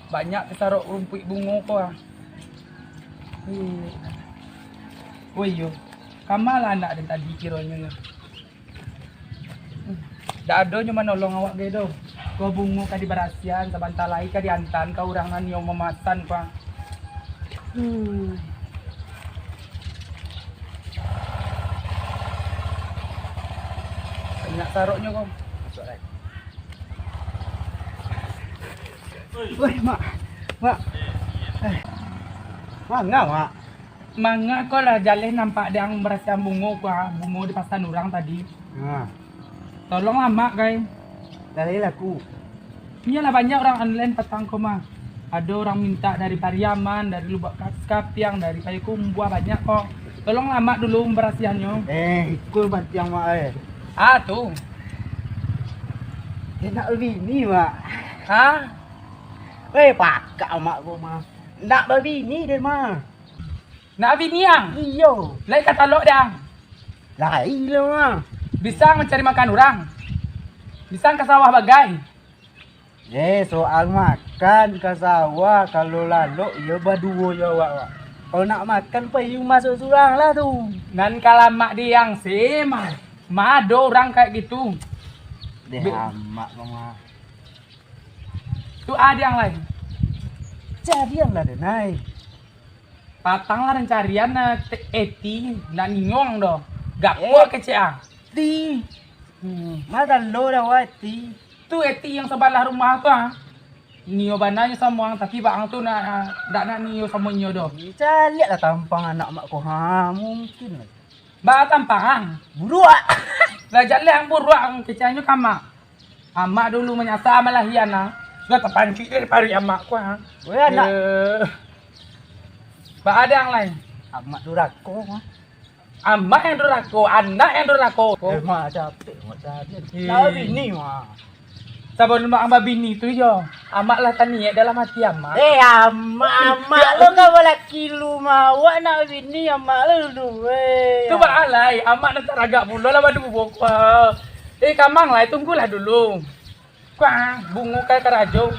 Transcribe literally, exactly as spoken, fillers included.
Banyak tasarok rumpuik bungo ko ah. Hmm. Oh iyo, kama lah anak den tadi kironyo nyo. Dak ado nyo manolong awak gai doh. Ko bungo ka dibarasiahan, sabanta lai ka diantaan ka urang nan nio mamasan ko ah. Hmm. Banyak saroknyo ko. Woi, Mak. Mak. Eh. Manga, Mak? Manga ko lah jaleh nampak dek ang barasiahan bungo ko ah, bungo dipasan urang tadi. Nah. Tolonglah, Mak, gai. Jaleh laku. Iyolah, banyak urang online patang ko mah. Ado urang mintak dari Pariaman, dari Lubak Kas-, Kapiang, dari Payakumbuah, banyak ko. Tolonglah, Mak, dulu mambarasiahannyo. Eh, iko pantiang, Mak, eh. Ah, tu. Ndak babini, Mak. Hah? Eh, pakak, Mak, ko mah. Ndak babini den mah. Ndak babini ang? Iyo. Lai ka talok dek ang? Lai lo mah. Bisa ang mancari makan urang? Bisa ang ka sawah bagai? Eh, soal makan ka sawah, kalau lalok, iyo baduo jo awak, Mak. Kalau nak makan, pai masuak surang lah tu. Nan ka lamak di ang se mah. Ma ado urang kayak gitu. Deh, Be- amak ko mah. Tu a di ang lai. Carian lah, den ai. Patang lah den carian, eh, te-, Eti, ndak nio ang doh. Gapuak Eh. kecek ah. Ti. Hmm. Ma tando dah, wai, Ti. Tu Eti yang sabalah rumah tu ah. Nio bana nyo samo ang, tapi baa ang tu nak, nak, nak nio samo inyo doh. Caliak lah tampang anak mak ko ha, mungkin lah. Baa tampang ang? Buruak. Lah jaleh ang buruak, ang kecek nyo ka amak. Amak dulu manyasa malahian ah. Sudah tapancik dari paruik amak ko ah. Weh, anak. Eh. Baa di ang lai. Amak durako ah. Amak yang durako, anak yang durako. Eh, mak capek, mak cari. Eh. Nak bini mah. Sabalun ang babini tu jo, amak lah taniaik dalam hati amak. Eh, amak, amak lo ka balaki lu mah. Awak nak bini, amak lo dulu, eh. Tu baa lai, amak nan taragak pulo lah baduo ko. Eh, kamang lai, tunggulah dulu. Kuah, bungo ka karajo.